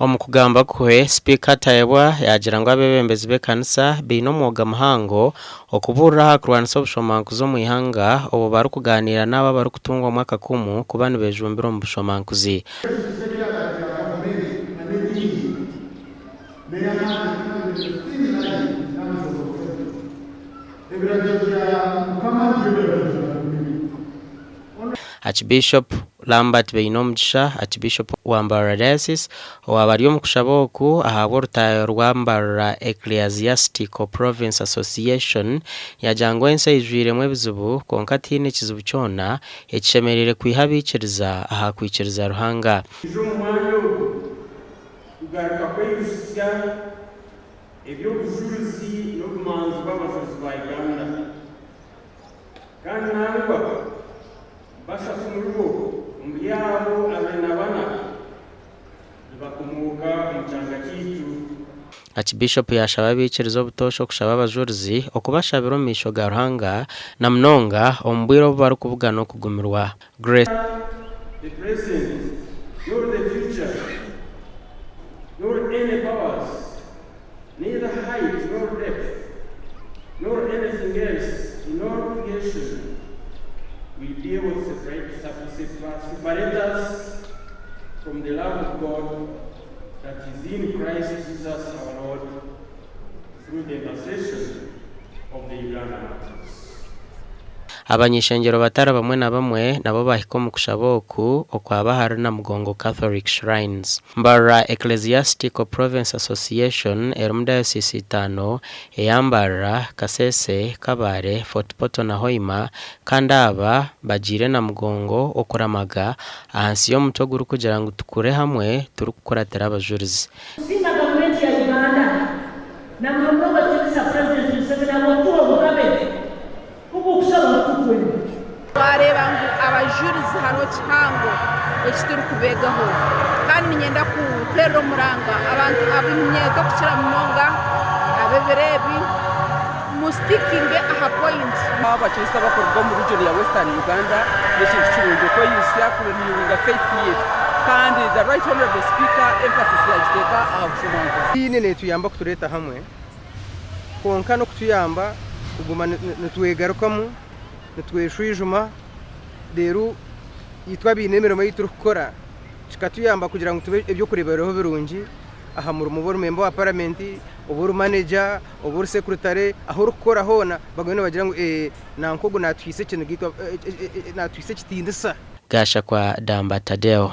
Omu kugamba kwe, Sipiika Tayebwa yaagira ngu abeebembezi b'ekanisa baine omwoga muhango okubuurira aha kurwanisa obushomankuzi omu ihanga obwo barikugaaniira n'abo abarikutungwamu akakumu kuba nibejumbira omu bushomankuzi. Archbishop Lambert Beinomugisha, Archbishop wa Mbarara Diocese, owaaba ari omu kushaba oku ahabw'orutaayo rwa Mbarara Ecclesiastical Province Association, yaagira ngu ensi eijwiremu ebizibu kwonka tihaine kizibu kyona ekishemereire kwiha abaikiriza aha kwikiriza Ruhanga. Ija omu mwanya ogu kugaruka kweijutsya eby'obujurizi n'obumanzi bw'abajurizi ba Uganda. Kandi nangwa bashatu omuribo omuri abo 24 nibakomooka omu kyanga kyaitu. Archbishop yaashaba abaikiriza obutoosha okushaba abajurizi okubashabira omu maisho ga Ruhanga na munonga omu bwire obu barikubugana okugumirwa. Grace. The present, nor the future, nor any powers, neither height nor depth, nor anything else in all creation will be able to separate, separate us from the love of God that is in Christ Jesus our Lord through the intercession of the Uganda martyrs. Abany'ishengyero batari bamwe na bamwe nabo bahika omu kushaba oku okwaba ahari Namugongo Catholic Shrines. Mbarara Ecclesiastical Province Association erimu dayosiisi itaano eya Mbarara, Kasese, Kabale, Fort Portal na Hoima kandi aba bagiire Namugongo okuramaga ahansi y'omutwe ogurikugira ngu Tukure hamwe turikukuratira abajurizi. Kusiima gavumenti ya Uganda na muno munonga ekitiinisa Purezidenti Museveni ahabw'okutuha obugabe obu okushaba ngu tukwenda. Twareeba ngu abajurizi hariho kihango eki turikubeegaho kandi niinyenda kuteerera omuranga abantu ab'eminyeeto okukira munonga ab'ebiro ebi musitikinge aha poyinti. Abakristo abakuruga omu region ya Western Uganda n'ekintu kirungi okweyusya kurenewinga faith yaitu kandi the right honourable speaker emphasis yagiteeka aha bushomankuzi. Ediini neetuyamba kutureeta hamwe kwonka n'okutuyamba kuguma nitwegarukamu, nitweshwijuma reero itwe abaine emirimo ei turikukora kikatuyamba kugira ngu tube eby'okureeberaho birungi aha murimo oba ori memba wa paramenti, oba ori maneja, oba ori sekuritare, ahu orikukora hoona bagume nibagira ngu nanka ogu naatuhaisa ekitiinisa. Gashakwa Damba Tadeo.